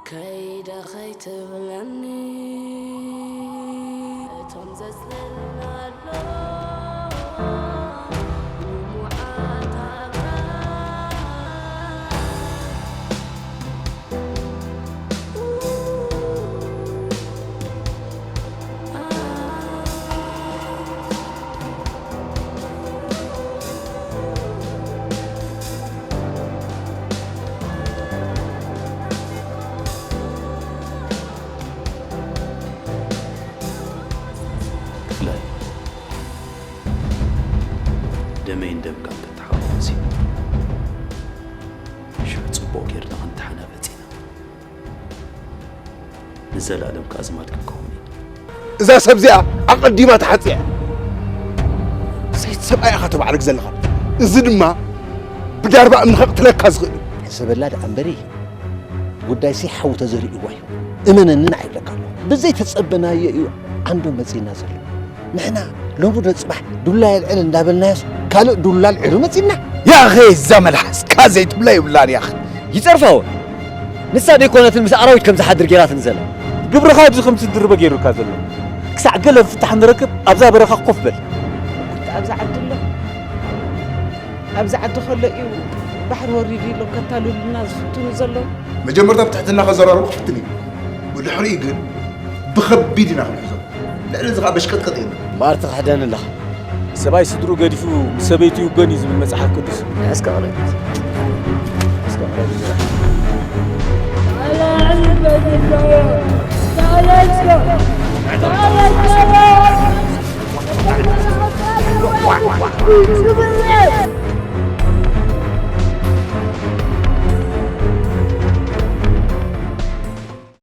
ከይደ ከይትብለኒ እቶም ዘጽለልና ኣሎ ልሙዓት ኣግራብ። ክፍላይ፣ ደመይን ደምካን ክተሓዋወስ እዩ። ሽዑ ጽቡቕ ጌርና ክንተሓናበጽ ኢና። ንዘለኣለም ከኣ ኣዝማድ ክንከውን ኢና። እዛ ሰብ እዚኣ ኣቐዲማ ተሓጽያ እያ። ሰይቲ ሰብኣይ ኢኻ ተባዕልግ ዘለኻ። እዚ ድማ ብዳርባ እምኒ ከቕትለካ ዝኽእል እዩ። ሕሰበላ ደኣ እምበሪ፣ ጉዳይሲ ሓው ተዘሪእዋ እዩ። እመነኒ ንዓ ይብለካ ኣለኹ። ብዘይተጸበናዮ እዩ ዓንዶ መጺእና ዘሎ። ንሕና ሎሚ ዶ ጽባሕ ዱላ የልዕል እንዳበልናዮስ ካልእ ዱላ ኣልዒሉ መጺእና። ያኸ እዛ መልሓስካ ዘይትብላ ይብላን ያኸ። ይጸርፋ እውን። ንሳ ደይኮነትን ምስ ኣራዊት ከም ዝሓድር ጌራትኒ ዘላ። ግብርኻ እዩ ከምቲ ዝድርበ ገይሩካ ዘሎ። ክሳዕ ገለ ፍታሕ ንረክብ ኣብዛ በረኻ ኮፍ በል። ኣብዛ ዓዲ ኣሎ። ኣብዚ ዓዲ ከሎ እዩ ባሕሪ ወሪዱ ኢሎም ከታልሉና ዝፍትኑ ዘለዉ። መጀመርታ ብትሕትና ከዘራርቦ ክፍትን እዩ። ብድሕሪኡ ግን ብኸቢድ ኢና ክንሕዞ። ልዕሊ እዚ ኸዓ በሽቀጥቀጥ የለን። እምበኣር ትኽሕደኒ ኣለኻ። ሰብኣይ ስድርኡ ገዲፉ ምስ ሰበይቱ ይውገን እዩ ዝብል መጽሓፍ ቅዱስ። እስከ ቕረብ። እስከ ቕረብ።